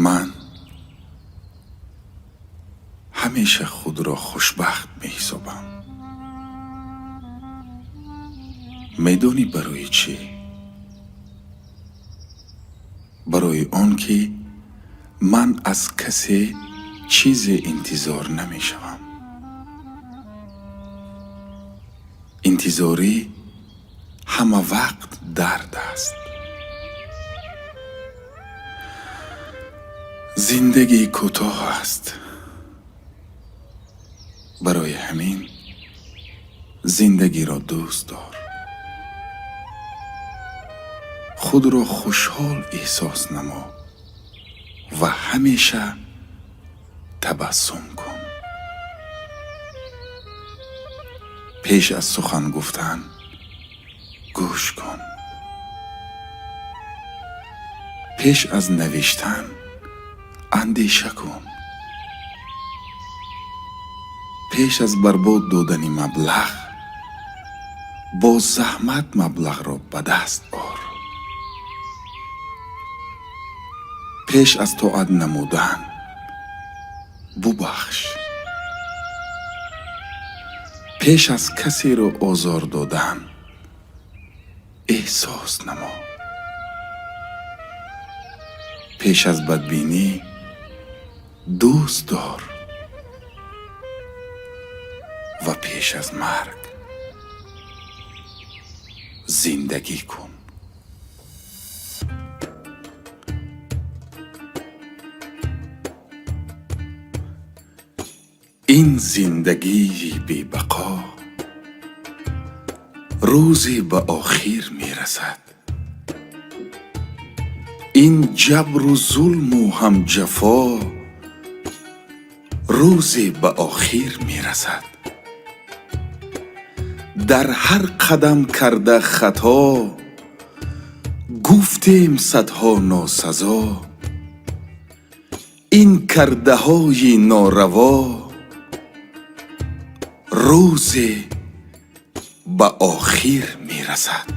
Ман ҳамеша худро хушбахт меҳисобам. Медонӣ барои чӣ? Барои он ки ман аз касе чизе интизор намешавам. Интизорӣ ҳама вақт дард аст. Зиндагӣ кӯтоҳ аст. Барои ҳамин зиндагиро дӯст дор. Худро хушҳол эҳсос намо ва ҳамеша табассум кун. Пеш аз сухан гуфтан гӯш кун. Пеш аз навиштан андеша кун. Пеш аз барбод додани маблағ бо заҳмат маблағро ба даст ор. Пеш аз тоат намудан бубахш. Пеш аз касеро озор додан эҳсос намо. Пеш аз бадбинӣ дӯст дор ва пеш аз марг зиндагӣ кун. Ин зиндагии бебақо рӯзе ба охир мерасад. Ин ҷабру зулму ҳам ҷафо рӯзе ба охир мерасад. Дар ҳар қадам карда хато гуфтем садҳо носазо. Ин кардаҳои нораво рӯзе ба охир мерасад.